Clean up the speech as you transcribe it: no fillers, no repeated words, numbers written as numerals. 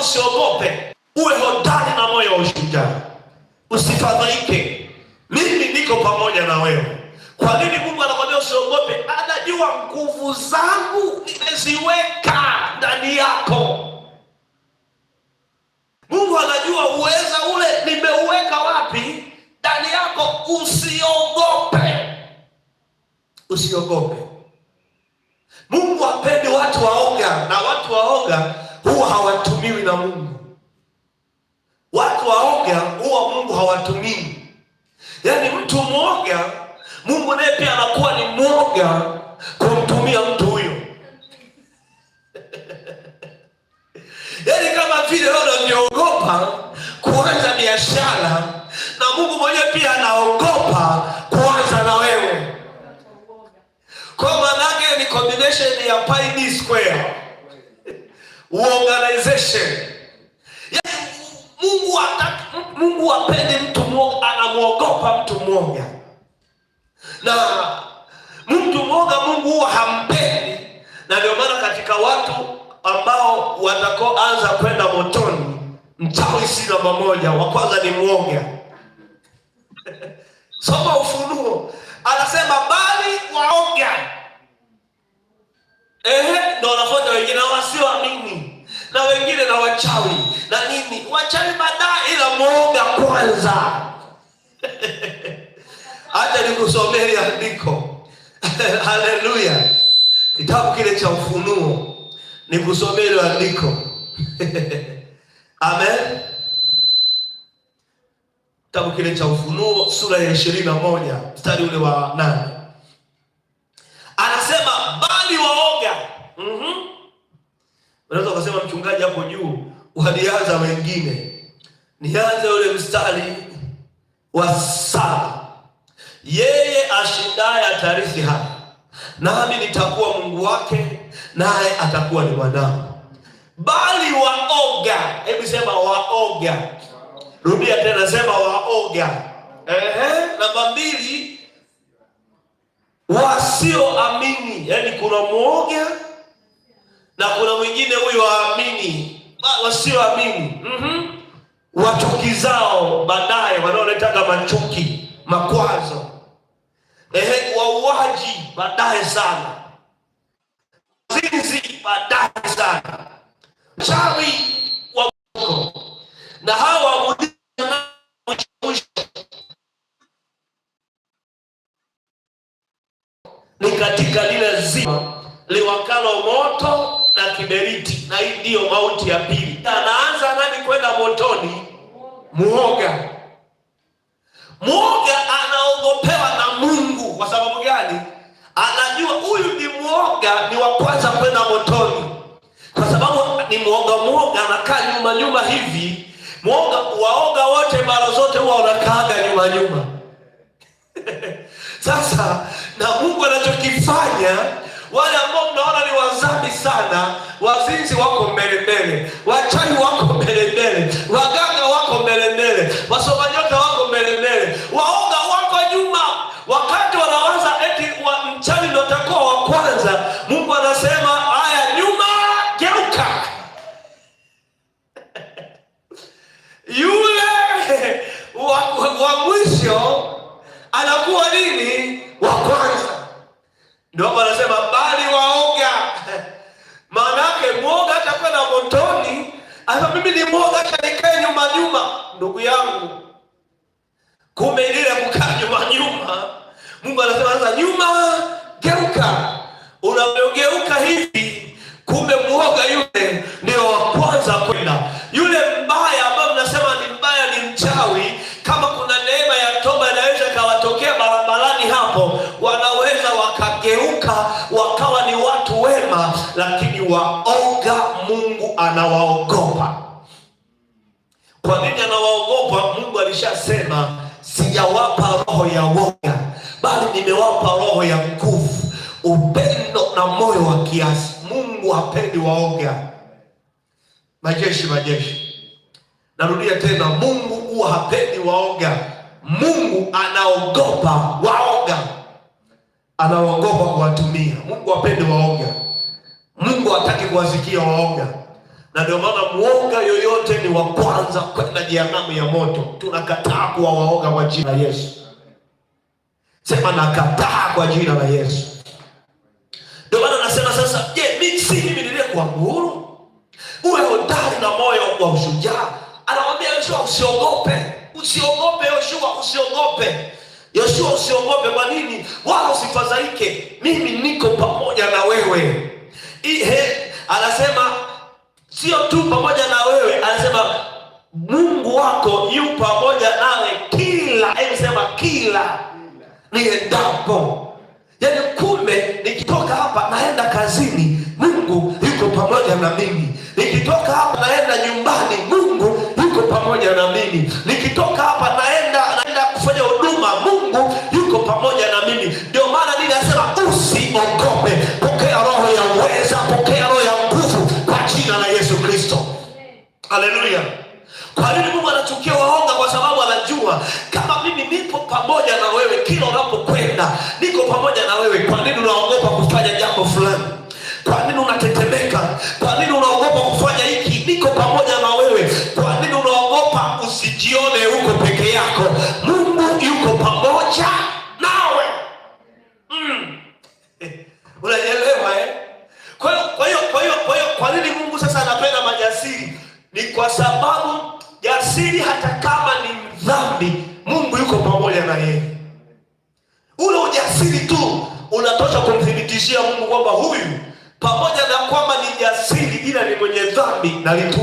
usiogope, uwe hodari na moyo wa ushujaa, usifadhaike, mimi niko pamoja na wewe. Kwa nini Mungu anakwambia usiogope? Anajua nguvu zangu nimeziweka ndani yako. Mungu anajua uweza ule nimeuweka wapi? Ndani yako. Usiogope, usiogope. Mungu hapendi watu waoga, na watu waoga huwa hawatumiwi na Mungu. Watu waoga huwa Mungu hawatumii. Yaani mtu mwoga, Mungu naye pia anakuwa ni mwoga kumtumia mtu huyo. Yaani kama vile wewe unavyogopa kuanza biashara, na Mungu mwenyewe pia anaogopa kuanza na wewe. Kwa maana yake ni combination ya pi d square organization. Yaani Mungu hataki, Mungu hapendi mtu mwoga, anamuogopa mtu mwoga. Na mtu mwoga Mungu huwa hampendi, na ndio maana katika watu ambao watakaoanza kwenda motoni, mchawi si namba moja, wa kwanza ni mwoga. Soma Ufunuo, anasema bali waoga, ehe, ndo wanafuata wengine na wasioamini na wengine na wachawi na nini, wachawi baadaye, ila mwoga kwanza. Acha nikusomee andiko. Haleluya! Kitabu kile cha Ufunuo nikusomee ile andiko. Amen. Kitabu kile cha Ufunuo sura ya 21 mstari ule wa 8 anasema bali waoga. Unaweza ukasema mchungaji, hapo juu walianza wengine. Nianze ule mstari wa 7, yeye ashindaye atarithi haya, nami nitakuwa Mungu wake, naye atakuwa ni mwanangu. Bali waoga, hebu sema waoga. Rudia tena, sema waoga. Ehe, namba 2, wasioamini. Yaani kuna mwoga na kuna mwingine huyo waamini, wasioamini. Wachukizao baadaye, wanaoletaka machuki, makwazo. Ehe, wauaji baadaye sana, zinzi baadaye sana, chawi wa na hawa ni katika lile zima liwakalo moto na kiberiti, na hii ndiyo mauti ya pili. Anaanza nani kwenda motoni? Muoga. Muoga anaogopewa na Mungu. Kwa sababu gani? Anajua huyu ni muoga, ni wa kwanza kwenda motoni, kwa sababu ni muoga. Muoga anakaa nyuma nyuma hivi. Muoga, waoga wote mara zote huwa wanakaaga nyuma nyuma. Sasa na Mungu anachokifanya, wale ambao mnaona ni wazambi sana, wazinzi wako mbele mbele, wachawi wako mbele mbele, waganga wako mbele mbele, wasoma nyota wako mbele mbele, waoga wako nyuma. Wakati wanawaza eti mchawi ndio atakuwa wa kwanza, Mungu anasema haya, nyuma geuka. Yule wa mwisho anakuwa nini? Wa kwanza. Ndio hapo anasema bali waoga. Maana yake mwoga hata kwenda motoni, anasema mimi ni mwoga hata nikae nyuma nyuma. Ndugu yangu, kumbe ile kukaa nyuma nyuma, Mungu anasema sasa nyuma geuka. Unageuka hivi, kumbe mwoga yule ndio wa kwanza kwenda. Yule mbaya ambaye mnasema ni mbaya, ni mchawi, kama kuna neema ya toba inaweza ikawatokea barabarani hapo, wanaweza wakageuka wakawa ni watu wema, lakini waoga Mungu anawaogopa. Kwa nini anawaogopa? Mungu alishasema sijawapa roho ya woga, bali nimewapa roho ya nguvu, upendo na moyo wa kiasi. Mungu hapendi waoga. Majeshi, majeshi. Narudia tena, Mungu huwa hapendi waoga. Mungu anaogopa waoga, anaogopa kuwatumia. Mungu hapendi waoga. Mungu hataki kuwasikia waoga. Na ndio maana mwoga yoyote ni wa kwanza kwenda jehanamu ya moto. Tunakataa kuwa waoga kwa jina la Yesu. Sema nakataa kwa jina la Yesu. Ndio maana nasema sasa, je, mimi si mimi niliyekuamuru uwe hodari na moyo wa ushujaa? Anamwambia Yoshua, usiogope, usiogope Yoshua, usiogope Yoshua, usiogope. Kwa nini? Wala usifadhaike, mimi niko pamoja na wewe. Ihe, anasema sio tu pamoja na wewe, anasema Mungu wako yu pamoja nawe kila, hebu sema kila niendapo. Yaani kumbe nikitoka hapa naenda kazini, Mungu yuko pamoja na mimi. Nikitoka hapa naenda nyumbani, Mungu yuko pamoja na mimi. Nikitoka hapa naenda kufanya huduma, Mungu yuko pamoja na mimi. Ndio maana nini anasema usiogope, pokea roho ya uweza, pokea roho ya nguvu kwa jina la Yesu Kristo. Haleluya! Kwa nini Mungu anachukia waoga? Kwa sababu anajua kama mimi nipo pamoja na wewe kila unapokwenda, niko pamoja na wewe. Kwa nini unaogopa kufanya jambo fulani? Kwa nini unatetemeka? Kwa nini unaogopa kufanya hiki? Niko pamoja na wewe. Kwa nini unaogopa? Usijione huko peke yako, Mungu yuko pamoja nawe. Unaelewa eh? Kwa hiyo kwa nini Mungu sasa anapenda majasiri? Ni kwa sababu jasiri hata kama ni mdhambi, Mungu yuko pamoja na yeye. Ule ujasiri tu unatosha kumthibitishia Mungu kwamba huyu pamoja na kwamba ni jasiri, ila ni mwenye dhambi na litu